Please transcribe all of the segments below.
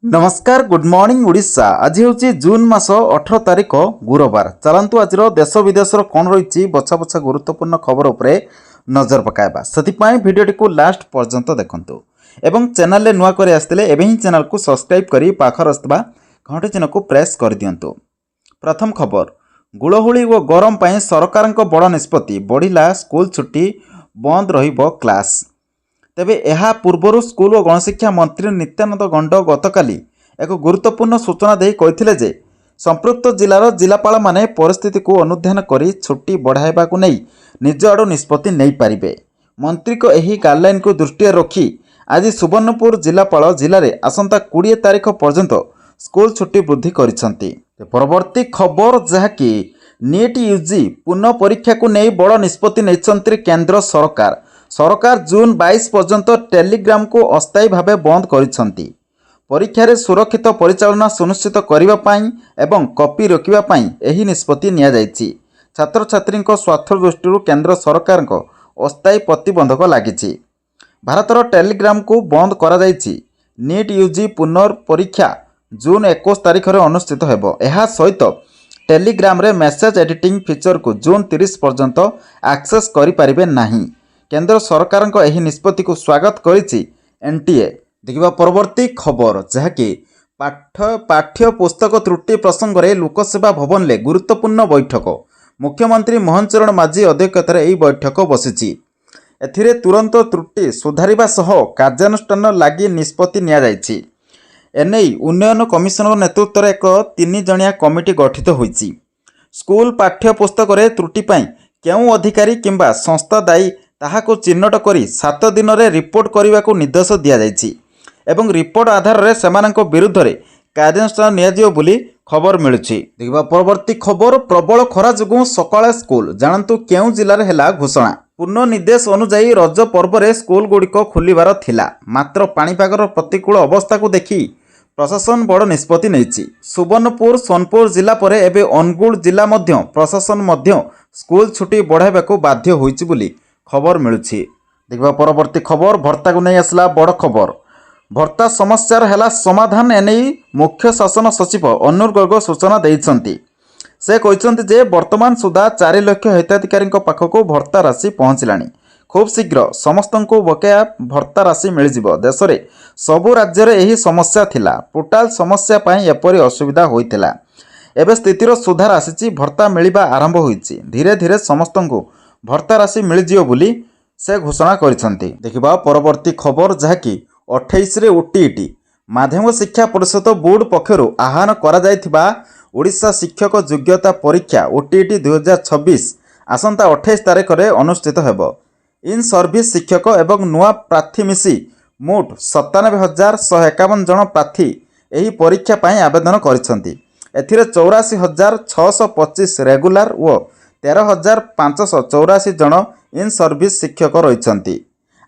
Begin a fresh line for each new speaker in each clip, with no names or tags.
ନମସ୍କାର, good morning Odisha. ଆଜି ହେଉଛି ଜୁନ୍ ମାସ 18 ତାରିଖ, ଗୁରୁବାର। ଚାଲନ୍ତୁ, ଆଜିର ଦେଶ ବିଦେଶର କ'ଣ ରହିଛି ବଛା ବଛା ଗୁରୁତ୍ୱପୂର୍ଣ୍ଣ ଖବର ଉପରେ ନଜର ପକାଇବା। ସେଥିପାଇଁ ଭିଡ଼ିଓଟିକୁ ଲାଷ୍ଟ ପର୍ଯ୍ୟନ୍ତ ଦେଖନ୍ତୁ ଏବଂ ଚ୍ୟାନେଲରେ ନୂଆ କରି ଆସିଥିଲେ ଏବେ ହିଁ ଚ୍ୟାନେଲକୁ ସବସ୍କ୍ରାଇବ୍ କରି ପାଖରେ ଆସୁଥିବା ଘଣ୍ଟ ଚିହ୍ନକୁ ପ୍ରେସ୍ କରିଦିଅନ୍ତୁ। ପ୍ରଥମ ଖବର, ଗୁଳୁଗୁଳି ଓ ଗରମ ପାଇଁ ସରକାରଙ୍କ ବଡ଼ ନିଷ୍ପତ୍ତି। ବଢ଼ିଲା ସ୍କୁଲ ଛୁଟି, ବନ୍ଦ ରହିବ କ୍ଲାସ୍। ତେବେ ଏହା ପୂର୍ବରୁ ସ୍କୁଲ ଓ ଗଣଶିକ୍ଷା ମନ୍ତ୍ରୀ ନିତ୍ୟାନନ୍ଦ ଗଣ୍ଡ ଗତକାଲି ଏକ ଗୁରୁତ୍ୱପୂର୍ଣ୍ଣ ସୂଚନା ଦେଇ କହିଥିଲେ ଯେ ସମ୍ପୃକ୍ତ ଜିଲ୍ଲାର ଜିଲ୍ଲାପାଳମାନେ ପରିସ୍ଥିତିକୁ ଅନୁଧ୍ୟାନ କରି ଛୁଟି ବଢ଼ାଇବାକୁ ନେଇ ନିଜ ଆଡ଼ୁ ନିଷ୍ପତ୍ତି ନେଇପାରିବେ। ମନ୍ତ୍ରୀଙ୍କ ଏହି ଗାଇଡ଼ଲାଇନକୁ ଦୃଷ୍ଟିରେ ରଖି ଆଜି ସୁବର୍ଣ୍ଣପୁର ଜିଲ୍ଲାପାଳ ଜିଲ୍ଲାରେ ଆସନ୍ତା 20 ତାରିଖ ପର୍ଯ୍ୟନ୍ତ ସ୍କୁଲ ଛୁଟି ବୃଦ୍ଧି କରିଛନ୍ତି। ପରବର୍ତ୍ତୀ ଖବର, ଯାହାକି ନିଟ୍ ୟୁଜି ପୁନଃ ପରୀକ୍ଷାକୁ ନେଇ ବଡ଼ ନିଷ୍ପତ୍ତି ନେଇଛନ୍ତି କେନ୍ଦ୍ର ସରକାର। ସରକାର ଜୁନ୍ 22 ପର୍ଯ୍ୟନ୍ତ ଟେଲିଗ୍ରାମକୁ ଅସ୍ଥାୟୀ ଭାବେ ବନ୍ଦ କରିଛନ୍ତି। ପରୀକ୍ଷାରେ ସୁରକ୍ଷିତ ପରିଚାଳନା ସୁନିଶ୍ଚିତ କରିବା ପାଇଁ ଏବଂ କପି ରୋକିବା ପାଇଁ ଏହି ନିଷ୍ପତ୍ତି ନିଆଯାଇଛି। ଛାତ୍ରଛାତ୍ରୀଙ୍କ ସ୍ୱାର୍ଥ ଦୃଷ୍ଟିରୁ କେନ୍ଦ୍ର ସରକାରଙ୍କ ଅସ୍ଥାୟୀ ପ୍ରତିବନ୍ଧକ ଲାଗିଛି। ଭାରତର ଟେଲିଗ୍ରାମକୁ ବନ୍ଦ କରାଯାଇଛି। ନିଟ୍ ୟୁଜି ପୁନଃପରୀକ୍ଷା ଜୁନ୍ 21 ତାରିଖରେ ଅନୁଷ୍ଠିତ ହେବ। ଏହା ସହିତ ଟେଲିଗ୍ରାମରେ ମେସେଜ୍ ଏଡିଟିଂ ଫିଚରକୁ ଜୁନ୍ 30 ପର୍ଯ୍ୟନ୍ତ ଆକ୍ସେସ୍ କରିପାରିବେ ନାହିଁ। କେନ୍ଦ୍ର ସରକାରଙ୍କ ଏହି ନିଷ୍ପତ୍ତିକୁ ସ୍ୱାଗତ କରିଛି ଏନ୍ଟିଏ। ଦେଖିବା ପରବର୍ତ୍ତୀ ଖବର, ଯାହାକି ପାଠ୍ୟ ପୁସ୍ତକ ତ୍ରୁଟି ପ୍ରସଙ୍ଗରେ ଲୋକସେବା ଭବନରେ ଗୁରୁତ୍ୱପୂର୍ଣ୍ଣ ବୈଠକ। ମୁଖ୍ୟମନ୍ତ୍ରୀ ମୋହନ ଚରଣ ମାଝୀ ଅଧ୍ୟକ୍ଷତାରେ ଏହି ବୈଠକ ବସିଛି। ଏଥିରେ ତୁରନ୍ତ ତ୍ରୁଟି ସୁଧାରିବା ସହ କାର୍ଯ୍ୟାନୁଷ୍ଠାନ ଲାଗି ନିଷ୍ପତ୍ତି ନିଆଯାଇଛି। ଏନେଇ ଉନ୍ନୟନ କମିଶନଙ୍କ ନେତୃତ୍ୱରେ ଏକ 3 ଜଣିଆ କମିଟି ଗଠିତ ହୋଇଛି। ସ୍କୁଲ ପାଠ୍ୟ ପୁସ୍ତକରେ ତ୍ରୁଟି ପାଇଁ କେଉଁ ଅଧିକାରୀ କିମ୍ବା ସଂସ୍ଥା ଦାୟୀ, ତାହାକୁ ଚିହ୍ନଟ କରି 7 ଦିନରେ ରିପୋର୍ଟ କରିବାକୁ ନିର୍ଦ୍ଦେଶ ଦିଆଯାଇଛି ଏବଂ ରିପୋର୍ଟ ଆଧାରରେ ସେମାନଙ୍କ ବିରୁଦ୍ଧରେ କାର୍ଯ୍ୟାନୁଷ୍ଠାନ ନିଆଯିବ ବୋଲି ଖବର ମିଳୁଛି। ଦେଖିବା ପରବର୍ତ୍ତୀ ଖବର, ପ୍ରବଳ ଖରା ଯୋଗୁଁ ସକାଳେ ସ୍କୁଲ, ଜାଣନ୍ତୁ କେଉଁ ଜିଲ୍ଲାରେ ହେଲା ଘୋଷଣା। ପୂର୍ଣ୍ଣ ନିର୍ଦ୍ଦେଶ ଅନୁଯାୟୀ ରଜ ପର୍ବରେ ସ୍କୁଲଗୁଡ଼ିକ ଖୋଲିବାର ଥିଲା। ମାତ୍ର ପାଣିପାଗର ପ୍ରତିକୂଳ ଅବସ୍ଥାକୁ ଦେଖି ପ୍ରଶାସନ ବଡ଼ ନିଷ୍ପତ୍ତି ନେଇଛି। ସୁବର୍ଣ୍ଣପୁର, ସୋନପୁର ଜିଲ୍ଲା ପରେ ଏବେ ଅନୁଗୁଳ ଜିଲ୍ଲା ମଧ୍ୟ ପ୍ରଶାସନ ମଧ୍ୟ ସ୍କୁଲ ଛୁଟି ବଢ଼ାଇବାକୁ ବାଧ୍ୟ ହୋଇଛି ବୋଲି ଖବର ମିଳୁଛି। ଦେଖିବା ପରବର୍ତ୍ତୀ ଖବର, ଭର୍ତ୍ତାକୁ ନେଇ ଆସିଲା ବଡ଼ ଖବର। ଭର୍ତ୍ତା ସମସ୍ୟାର ହେଲା ସମାଧାନ। ଏନେଇ ମୁଖ୍ୟ ଶାସନ ସଚିବ ଅନୁପ ଗର୍ଗ ସୂଚନା ଦେଇଛନ୍ତି। ସେ କହିଛନ୍ତି ଯେ ବର୍ତ୍ତମାନ ସୁଦ୍ଧା 4 ଲକ୍ଷ ହିତାଧିକାରୀଙ୍କ ପାଖକୁ ଭର୍ତ୍ତା ରାଶି ପହଞ୍ଚିଲାଣି। ଖୁବ୍ ଶୀଘ୍ର ସମସ୍ତଙ୍କୁ ବକେୟା ଭର୍ତ୍ତା ରାଶି ମିଳିଯିବ। ଦେଶରେ ସବୁ ରାଜ୍ୟରେ ଏହି ସମସ୍ୟା ଥିଲା। ପୋର୍ଟାଲ ସମସ୍ୟା ପାଇଁ ଏପରି ଅସୁବିଧା ହୋଇଥିଲା। ଏବେ ସ୍ଥିତିର ସୁଧାର ଆସିଛି। ଭର୍ତ୍ତା ମିଳିବା ଆରମ୍ଭ ହୋଇଛି। ଧୀରେ ଧୀରେ ସମସ୍ତଙ୍କୁ ଭର୍ତ୍ତା ରାଶି ମିଳିଯିବ ବୋଲି ସେ ଘୋଷଣା କରିଛନ୍ତି। ଦେଖିବା ପରବର୍ତ୍ତୀ ଖବର, ଯାହାକି 28ରେ ଓଟିଇଟି। ମାଧ୍ୟମିକ ଶିକ୍ଷା ପରିଷଦ ବୋର୍ଡ ପକ୍ଷରୁ ଆହ୍ୱାନ କରାଯାଇଥିବା ଓଡ଼ିଶା ଶିକ୍ଷକ ଯୋଗ୍ୟତା ପରୀକ୍ଷା ଓଟିଇଟି 2026 ଆସନ୍ତା 28 ତାରିଖରେ ଅନୁଷ୍ଠିତ ହେବ। ଇନ୍ ସର୍ଭିସ୍ ଶିକ୍ଷକ ଏବଂ ନୂଆ ପ୍ରାର୍ଥୀ ମିଶି ମୋଟ 97,151 ଜଣ ପ୍ରାର୍ଥୀ ଏହି ପରୀକ୍ଷା ପାଇଁ ଆବେଦନ କରିଛନ୍ତି। ଏଥିରେ 84,625 ରେଗୁଲାର ଓ 13,584 ଜଣ ଇନ୍ ସର୍ଭିସ୍ ଶିକ୍ଷକ ରହିଛନ୍ତି।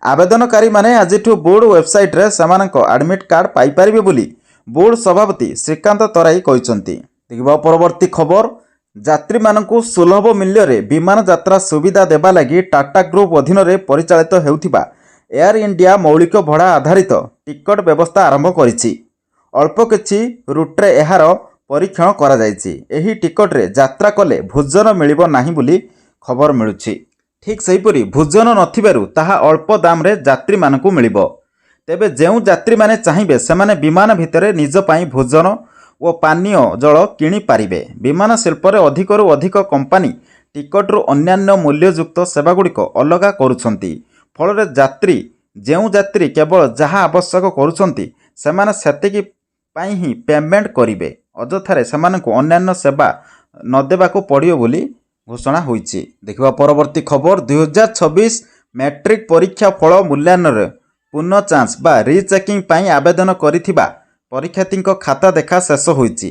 ଆବେଦନକାରୀମାନେ ଆଜିଠୁ ବୋର୍ଡ ୱେବସାଇଟ୍ରେ ସେମାନଙ୍କ ଆଡମିଟ୍ କାର୍ଡ଼ ପାଇପାରିବେ ବୋଲି ବୋର୍ଡ ସଭାପତି ଶ୍ରୀକାନ୍ତ ତରାଇ କହିଛନ୍ତି। ଦେଖିବା ପରବର୍ତ୍ତୀ ଖବର, ଯାତ୍ରୀମାନଙ୍କୁ ସୁଲଭ ମୂଲ୍ୟରେ ବିମାନ ଯାତ୍ରା ସୁବିଧା ଦେବା ଲାଗି ଟାଟା ଗ୍ରୁପ୍ ଅଧୀନରେ ପରିଚାଳିତ ହେଉଥିବା ଏୟାର ଇଣ୍ଡିଆ ମୌଳିକ ଭଡ଼ା ଆଧାରିତ ଟିକଟ ବ୍ୟବସ୍ଥା ଆରମ୍ଭ କରିଛି। ଅଳ୍ପ କିଛି ରୁଟ୍ରେ ଏହାର ପରୀକ୍ଷଣ କରାଯାଇଛି। ଏହି ଟିକଟରେ ଯାତ୍ରା କଲେ ଭୋଜନ ମିଳିବ ନାହିଁ ବୋଲି ଖବର ମିଳୁଛି। ଠିକ୍ ସେହିପରି ଭୋଜନ ନଥିବାରୁ ତାହା ଅଳ୍ପ ଦାମରେ ଯାତ୍ରୀମାନଙ୍କୁ ମିଳିବ। ତେବେ ଯେଉଁ ଯାତ୍ରୀମାନେ ଚାହିଁବେ, ସେମାନେ ବିମାନ ଭିତରେ ନିଜ ପାଇଁ ଭୋଜନ ଓ ପାନୀୟ ଜଳ କିଣିପାରିବେ। ବିମାନ ଶିଳ୍ପରେ ଅଧିକରୁ ଅଧିକ କମ୍ପାନୀ ଟିକଟରୁ ଅନ୍ୟାନ୍ୟ ମୂଲ୍ୟଯୁକ୍ତ ସେବାଗୁଡ଼ିକ ଅଲଗା କରୁଛନ୍ତି। ଫଳରେ ଯେଉଁ ଯାତ୍ରୀ କେବଳ ଯାହା ଆବଶ୍ୟକ କରୁଛନ୍ତି, ସେମାନେ ସେତିକି ପାଇଁ ହିଁ ପେମେଣ୍ଟ କରିବେ। ଅଯଥାରେ ସେମାନଙ୍କୁ ଅନ୍ୟାନ୍ୟ ସେବା ନ ଦେବାକୁ ପଡ଼ିବ ବୋଲି ଘୋଷଣା ହୋଇଛି। ଦେଖିବା ପରବର୍ତ୍ତୀ ଖବର, 2026 ମ୍ୟାଟ୍ରିକ୍ ପରୀକ୍ଷା ଫଳ ମୂଲ୍ୟାୟନରେ ପୁନଃ ଯାଞ୍ଚ ବା ରିଚେକିଂ ପାଇଁ ଆବେଦନ କରିଥିବା ପରୀକ୍ଷାର୍ଥୀଙ୍କ ଖାତା ଦେଖା ଶେଷ ହୋଇଛି।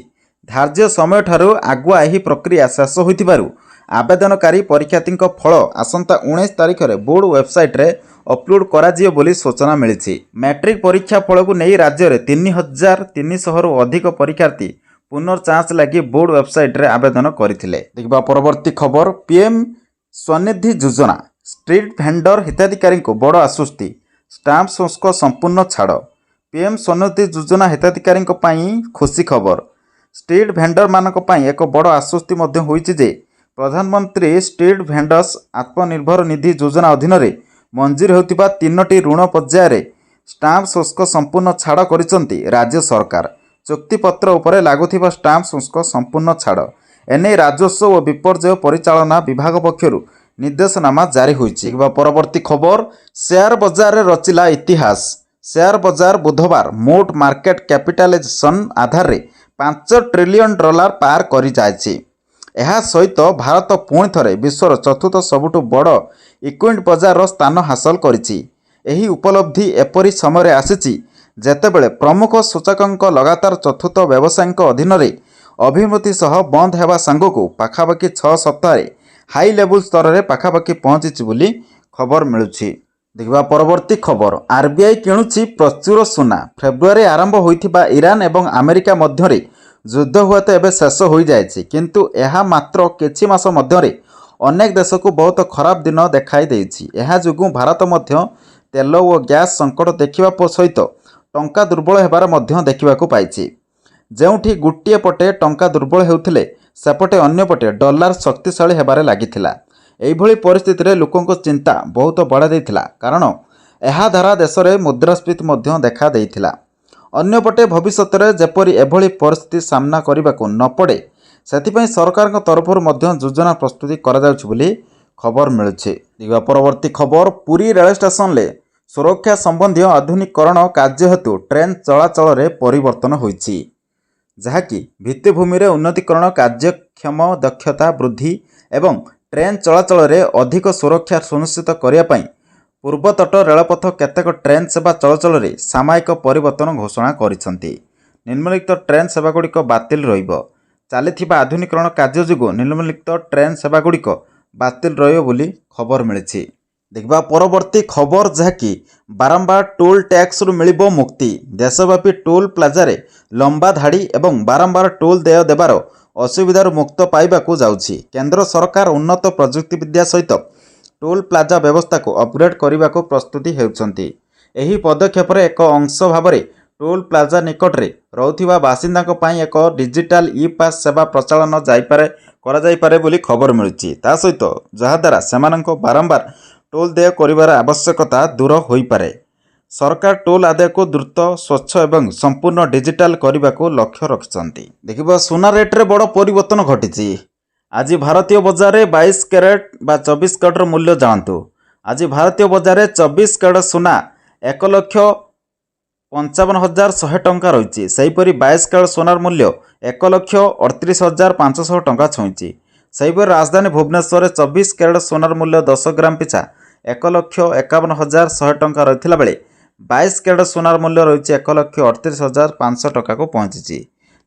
ଧାର୍ଯ୍ୟ ସମୟଠାରୁ ଆଗୁଆ ଏହି ପ୍ରକ୍ରିୟା ଶେଷ ହୋଇଥିବାରୁ ଆବେଦନକାରୀ ପରୀକ୍ଷାର୍ଥୀଙ୍କ ଫଳ ଆସନ୍ତା 19 ତାରିଖରେ ବୋର୍ଡ ୱେବସାଇଟ୍ରେ ଅପଲୋଡ଼ କରାଯିବ ବୋଲି ସୂଚନା ମିଳିଛି। ମ୍ୟାଟ୍ରିକ୍ ପରୀକ୍ଷା ଫଳକୁ ନେଇ ରାଜ୍ୟରେ 3300ରୁ ଅଧିକ ପରୀକ୍ଷାର୍ଥୀ ପୁନର୍ଯାଞ୍ଚ ଲାଗି ବୋର୍ଡ ୱେବସାଇଟ୍ରେ ଆବେଦନ କରିଥିଲେ। ଦେଖିବା ପରବର୍ତ୍ତୀ ଖବର, ପିଏମ୍ ସ୍ୱନିଧି ଯୋଜନା, ଷ୍ଟ୍ରିଟ୍ ଭେଣ୍ଡର ହିତାଧିକାରୀଙ୍କୁ ବଡ଼ ଆଶ୍ୱସ୍ତି। ଷ୍ଟାମ୍ପ ଶୁଳ୍କ ସମ୍ପୂର୍ଣ୍ଣ ଛାଡ଼। ପିଏମ୍ ସ୍ୱନିଧି ଯୋଜନା ହିତାଧିକାରୀଙ୍କ ପାଇଁ ଖୁସି ଖବର। ଷ୍ଟ୍ରିଟ୍ ଭେଣ୍ଡରମାନଙ୍କ ପାଇଁ ଏକ ବଡ଼ ଆଶ୍ୱସ୍ତି ମଧ୍ୟ ହୋଇଛି ଯେ ପ୍ରଧାନମନ୍ତ୍ରୀ ଷ୍ଟ୍ରିଟ୍ ଭେଣ୍ଡର୍ସ ଆତ୍ମନିର୍ଭର ନିଧି ଯୋଜନା ଅଧୀନରେ ମଞ୍ଜୁର ହେଉଥିବା ତିନୋଟି ଋଣ ପର୍ଯ୍ୟାୟରେ ଷ୍ଟାମ୍ପ ଶୁଳ୍କ ସମ୍ପୂର୍ଣ୍ଣ ଛାଡ଼ କରିଛନ୍ତି ରାଜ୍ୟ ସରକାର। ଚୁକ୍ତିପତ୍ର ଉପରେ ଲାଗୁଥିବା ଷ୍ଟାମ୍ପ ଶୁଳ୍କ ସମ୍ପୂର୍ଣ୍ଣ ଛାଡ଼। ଏନେଇ ରାଜସ୍ୱ ଓ ବିପର୍ଯ୍ୟୟ ପରିଚାଳନା ବିଭାଗ ପକ୍ଷରୁ ନିର୍ଦ୍ଦେଶନାମା ଜାରି ହୋଇଛି। ବା ପରବର୍ତ୍ତୀ ଖବର, ସେୟାର ବଜାରରେ ରଚିଲା ଇତିହାସ। ସେୟାର ବଜାର ବୁଧବାର ମୋଟ ମାର୍କେଟ କ୍ୟାପିଟାଲାଇଜେସନ୍ ଆଧାରରେ 5 ଟ୍ରିଲିୟନ ଡଲାର ପାର କରିଯାଇଛି। ଏହା ସହିତ ଭାରତ ପୁଣି ଥରେ ବିଶ୍ୱର ଚତୁର୍ଥ ସବୁଠୁ ବଡ଼ ଇକ୍ୱିଟି ବଜାରର ସ୍ଥାନ ହାସଲ କରିଛି। ଏହି ଉପଲବ୍ଧି ଏପରି ସମୟରେ ଆସିଛି, ଯେତେବେଳେ ପ୍ରମୁଖ ସୂଚକାଙ୍କ ଲଗାତାର ଚତୁର୍ଥ ବ୍ୟବସାୟିକ ଦିନରେ ଅଭିବୃଦ୍ଧି ସହ ବନ୍ଦ ହେବା ସାଙ୍ଗକୁ ପାଖାପାଖି 6 ସପ୍ତାହରେ ହାଇ ଲେବୁଲ୍ ସ୍ତରରେ ପାଖାପାଖି ପହଞ୍ଚିଛି ବୋଲି ଖବର ମିଳୁଛି। ଦେଖିବା ପରବର୍ତ୍ତୀ ଖବର, ଆରବିଆଇ କିଣୁଛି ପ୍ରଚୁର ସୁନା। ଫେବୃଆରୀ ଆରମ୍ଭ ହୋଇଥିବା ଇରାନ ଏବଂ ଆମେରିକା ମଧ୍ୟରେ ଯୁଦ୍ଧ ହୁଏତ ଏବେ ଶେଷ ହୋଇଯାଇଛି, କିନ୍ତୁ ଏହା ମାତ୍ର କିଛି ମାସ ମଧ୍ୟରେ ଅନେକ ଦେଶକୁ ବହୁତ ଖରାପ ଦିନ ଦେଖାଇ ଦେଇଛି। ଏହା ଯୋଗୁଁ ଭାରତ ମଧ୍ୟ ତେଲ ଓ ଗ୍ୟାସ୍ ସଙ୍କଟ ଦେଖିବା ସହିତ ଟଙ୍କା ଦୁର୍ବଳ ହେବାର ମଧ୍ୟ ଦେଖିବାକୁ ପାଇଛି। ଯେଉଁଠି ଗୋଟିଏ ପଟେ ଟଙ୍କା ଦୁର୍ବଳ ହେଉଥିଲେ, ସେପଟେ ଅନ୍ୟପଟେ ଡଲାର ଶକ୍ତିଶାଳୀ ହେବାରେ ଲାଗିଥିଲା। ଏହିଭଳି ପରିସ୍ଥିତିରେ ଲୋକଙ୍କ ଚିନ୍ତା ବହୁତ ବଢ଼ାଇ ଦେଇଥିଲା, କାରଣ ଏହାଦ୍ୱାରା ଦେଶରେ ମୁଦ୍ରାସ୍ଫୀତି ମଧ୍ୟ ଦେଖା ଦେଇଥିଲା। ଅନ୍ୟପଟେ ଭବିଷ୍ୟତରେ ଯେପରି ଏଭଳି ପରିସ୍ଥିତି ସାମ୍ନା କରିବାକୁ ନ ପଡ଼େ, ସେଥିପାଇଁ ସରକାରଙ୍କ ତରଫରୁ ମଧ୍ୟ ଯୋଜନା ପ୍ରସ୍ତୁତି କରାଯାଉଛି ବୋଲି ଖବର ମିଳୁଛି। ଦେଖିବା ପରବର୍ତ୍ତୀ ଖବର, ପୁରୀ ରେଳ ଷ୍ଟେସନରେ ସୁରକ୍ଷା ସମ୍ବନ୍ଧୀୟ ଆଧୁନିକୀକରଣ କାର୍ଯ୍ୟ ହେତୁ ଟ୍ରେନ୍ ଚଳାଚଳରେ ପରିବର୍ତ୍ତନ ହୋଇଛି, ଯାହାକି ଭିତ୍ତିଭୂମିରେ ଉନ୍ନତିକରଣ, କାର୍ଯ୍ୟକ୍ଷମ ଦକ୍ଷତା ବୃଦ୍ଧି ଏବଂ ଟ୍ରେନ୍ ଚଳାଚଳରେ ଅଧିକ ସୁରକ୍ଷା ସୁନିଶ୍ଚିତ କରିବା ପାଇଁ ପୂର୍ବତଟ ରେଳପଥ କେତେକ ଟ୍ରେନ୍ ସେବା ଚଳାଚଳରେ ସାମୟିକ ପରିବର୍ତ୍ତନ ଘୋଷଣା କରିଛନ୍ତି। ନିମ୍ନଲିଖିତ ଟ୍ରେନ୍ ସେବାଗୁଡ଼ିକ ବାତିଲ ରହିବ। ଚାଲିଥିବା ଆଧୁନିକୀକରଣ କାର୍ଯ୍ୟ ଯୋଗୁଁ ନିମ୍ନଲିଖିତ ଟ୍ରେନ୍ ସେବାଗୁଡ଼ିକ ବାତିଲ ରହିବ ବୋଲି ଖବର ମିଳିଛି। ଦେଖିବା ପରବର୍ତ୍ତୀ ଖବର, ଯାହାକି ବାରମ୍ବାର ଟୋଲ୍ ଟ୍ୟାକ୍ସରୁ ମିଳିବ ମୁକ୍ତି। ଦେଶବ୍ୟାପୀ ଟୋଲ୍ ପ୍ଲାଜାରେ ଲମ୍ବା ଧାଡ଼ି ଏବଂ ବାରମ୍ବାର ଟୋଲ୍ ଦେୟ ଦେବାର ଅସୁବିଧାରୁ ମୁକ୍ତ ପାଇବାକୁ ଯାଉଛି। କେନ୍ଦ୍ର ସରକାର ଉନ୍ନତ ପ୍ରଯୁକ୍ତିବିଦ୍ୟା ସହିତ ଟୋଲ୍ ପ୍ଲାଜା ବ୍ୟବସ୍ଥାକୁ ଅପଗ୍ରେଡ୍ କରିବାକୁ ପ୍ରସ୍ତୁତି ହେଉଛନ୍ତି। ଏହି ପଦକ୍ଷେପର ଏକ ଅଂଶ ଭାବରେ ଟୋଲ୍ ପ୍ଲାଜା ନିକଟରେ ରହୁଥିବା ବାସିନ୍ଦାଙ୍କ ପାଇଁ ଏକ ଡିଜିଟାଲ ଇ ପାସ୍ ସେବା ପ୍ରଚଳନ ଯାଇପାରେ କରାଯାଇପାରେ ବୋଲି ଖବର ମିଳୁଛି। ତା ସହିତ ଯାହାଦ୍ୱାରା ସେମାନଙ୍କ ବାରମ୍ବାର ଟୋଲ୍ ଦେୟ କରିବାର ଆବଶ୍ୟକତା ଦୂର ହୋଇପାରେ। ସରକାର ଟୋଲ୍ ଆଦାୟକୁ ଦ୍ରୁତ, ସ୍ୱଚ୍ଛ ଏବଂ ସମ୍ପୂର୍ଣ୍ଣ ଡିଜିଟାଲ କରିବାକୁ ଲକ୍ଷ୍ୟ ରଖିଛନ୍ତି। ଦେଖିବା, ସୁନା ରେଟ୍ରେ ବଡ଼ ପରିବର୍ତ୍ତନ ଘଟିଛି। ଆଜି ଭାରତୀୟ ବଜାରରେ 22 କ୍ୟାରେଟ୍ ବା 24 କ୍ୟାରେଟ୍ର ମୂଲ୍ୟ ଜାଣନ୍ତୁ। ଆଜି ଭାରତୀୟ ବଜାରରେ 24 କ୍ୟାରେଟ୍ ସୁନା 1,55,100 ଟଙ୍କା ରହିଛି। ସେହିପରି 22 କ୍ୟାରେଟ୍ ସୁନାର ମୂଲ୍ୟ 1,38,500 ଟଙ୍କା ଛୁଇଁଛି। ସେହିପରି ରାଜଧାନୀ ଭୁବନେଶ୍ୱରରେ 24 କ୍ୟାରେଟ୍ ସୁନାର ମୂଲ୍ୟ 10 ଗ୍ରାମ ପିଛା 1,51,100 ଟଙ୍କା ରହିଥିଲା ବେଳେ 22 କ୍ୟାରେଟ୍ ସୁନାର ମୂଲ୍ୟ ରହିଛି 1,38,500 ଟଙ୍କାକୁ ପହଞ୍ଚିଛି।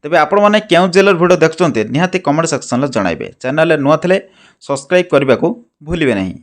ତେବେ ଆପଣମାନେ କେଉଁ ଜିଲ୍ଲାର ଭିଡ଼ିଓ ଦେଖୁଛନ୍ତି, ନିହାତି କମେଣ୍ଟ ସେକ୍ସନରେ ଜଣାଇବେ। ଚ୍ୟାନେଲରେ ନୂଆ ଥିଲେ ସବସ୍କ୍ରାଇବ୍ କରିବାକୁ ଭୁଲିବେ ନାହିଁ।